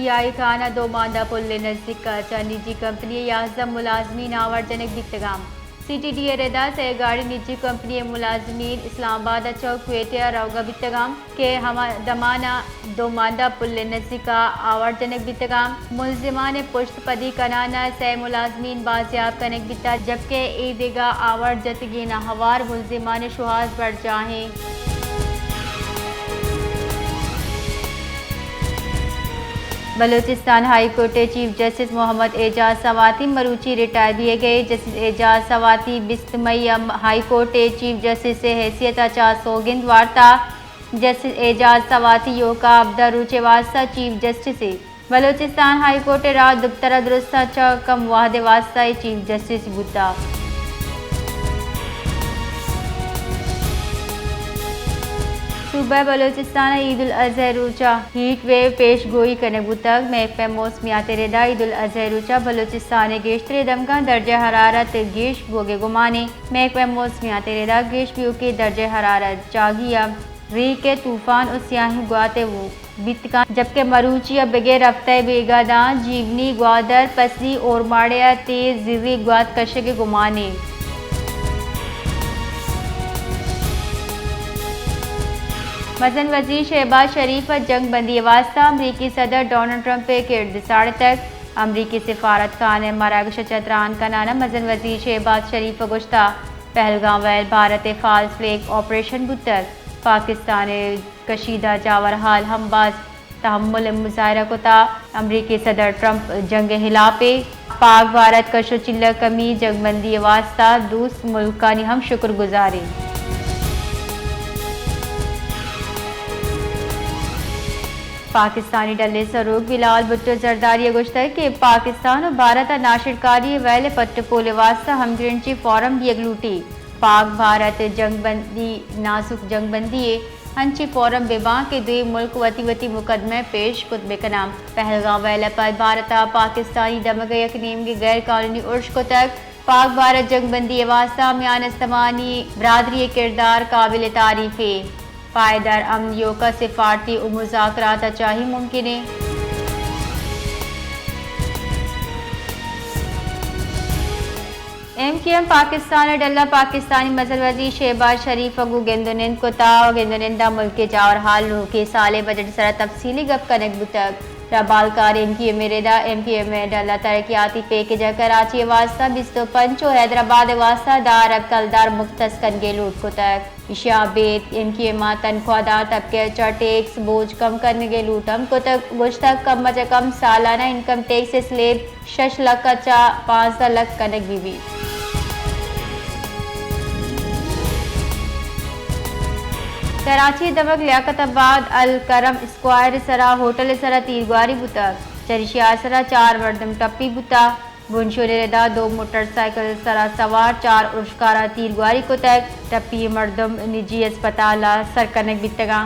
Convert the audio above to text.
آئی خان ء دوماندہ پل ء نزیک ء چہ نجی کمپنی ء یازدہ ملازمین آوار جنگ بیتگاں۔ سی ٹی ڈی ء ردا سئے گاڑی نجی کمپنی ء ملازمین اسلام آباد ء چہ کوئٹہ ء روگ ء بیتگاں کہ ہما دمان ء دوماندہ پل ء نزیک ء آوار جنگ بیتگاں۔ ملزمان ء پشت پدی کنان ء سئے ملازمین بازیاب کنگ بیتگ، جبکہ اے دگہ آوار جتگین ء ہوار ملزمان ء شوہاز برجاہیں۔ بلوچستان ہائی کورٹ ء چیف جسٹس محمد اعجاز سواتی مروچی ریٹائر بیگ ء۔ جسٹس اعجاز سواتی بیست مئی ء ہائی کورٹ ء چیف جسٹس ء حیثیت ء چہ سوگند وارتا۔ جسٹس اعجاز سواتی یوکا ہبدہ روچ ء واستہ چیف جسٹس ء بلوچستان ہائی کورٹ ء راج دپتر ء درستاں چہ کم وہد ء واستہ ء چیف جسٹس بوتگ۔ صوبہ بلوچستان ء عید الاضحی روچ ء ہیٹ ویو پیش گوئی کنگ بوتگ۔ محکمہ موسمیات ء ردا عید الاضحی روچ ء بلوچستان ء گیشتریں دمگاں درجہ حرارت گیش بوگ ء گمانے۔ محکمہ موسمیات ء ردا گیش بیوکیں درجہ حرارت جاگی ء ریک ء طوفان ء سیاہیں گوات ء بیت کنت، جبکہ مروچی ء بگر ہفتہ ء بیگاہ داں جیونی، گوادر، پسنی، اورماڑہ ء تیز زریں گوات کشگ ء گمانے۔ مزن وزیر شہباز شریف ء جنگ بندی ء واستہ امریکی صدر ڈونلڈ ٹرمپ ء کرد ساڑتگ۔ امریکی سفارت خانہ ء مراگش ء چہ تران کنان ء مزن وزیر شہباز شریف ء گوشتہ، پہلگام ویل بھارت ء فالس فلیگ آپریشن بوتگ۔ پاکستان ء کشیدہ جاور حال ہم باز تحمل ء مظاہرہ کتا۔ امریکی صدر ٹرمپ جنگ ء ہلاپ ء پاک بھارت کش ء چیلہ کمی جنگ بندی ء واستہ دوست ملکانی ہم شکر گزاریں۔ پاکستانی ڈل ء سروک بلال بھٹو زرداری ء گوشتگ کہ پاکستان ء بھارت ء ناشرکاری ء ویل ء پٹ ء پول ء واستہ ہمگرنچی فورم بیگ لوٹی۔ پاک بھارت جنگ بندی نازک جنگ بندی ء انچیں فورم بہ باں کہ دوئیں ملک وتی وتی مقدمہ پیش کت بہ کناں۔ پہلگام ویل ء پد بھارت ء پاکستانی دمگ ء یک نیمگے غیر قانونی ارش کتگ۔ پاک بھارت جنگ بندی ء واستہ میان استمانی برادری ء کردار قابل تعریفے۔ پائیدار امن یوکا سفارتی و مذاکرات ء چاہی ممکن ایں۔ ایم کیو ایم پاکستان ء ڈل ء پاکستانی مزن وزیر شہباز شریف ء گوں گند و نند کتا و گند و نند ء ملک ء جاور حال، نوکیں سال ء بجٹ ء سرا تفصیلی گپ کنگ بوتگ۔ ربالکار ایم کیو ایم ء ردا ایم کیو ایم ء ڈل ء ترقیاتی پیکج ء کراچی ء واستہ بیست و پنچ و حیدرآباد ء واستہ دہ ارب کلدار مختص کنگ ء لوٹ کتگ۔ ایشی ء ابید ایم کیو ایم ء تنخواہ دار طبقہ ء چہ ٹیکس بوجھ کم کنگ ء لوٹ ہم کتگ۔ گوشتگ کم ء چہ کم سالانہ انکم ٹیکس ء سلیب شش لکھ ء چہ پانزدہ لکھ کنگ بہ بیت۔ کراچی ء دمگ لیاقت آباد الکرم اسکوائر ء سرا ہوٹل ء سرا تیرگواری بوتگ، چریشی ء سرا چار مردم ٹپی بوتگ۔ بنشون ء ردا دو موٹر سائیکل سرا سوار چار ارشکاراں تیرگواری کتگ۔ ٹپی مردم نجی اسپتال ء سر کنگ بیتگاں۔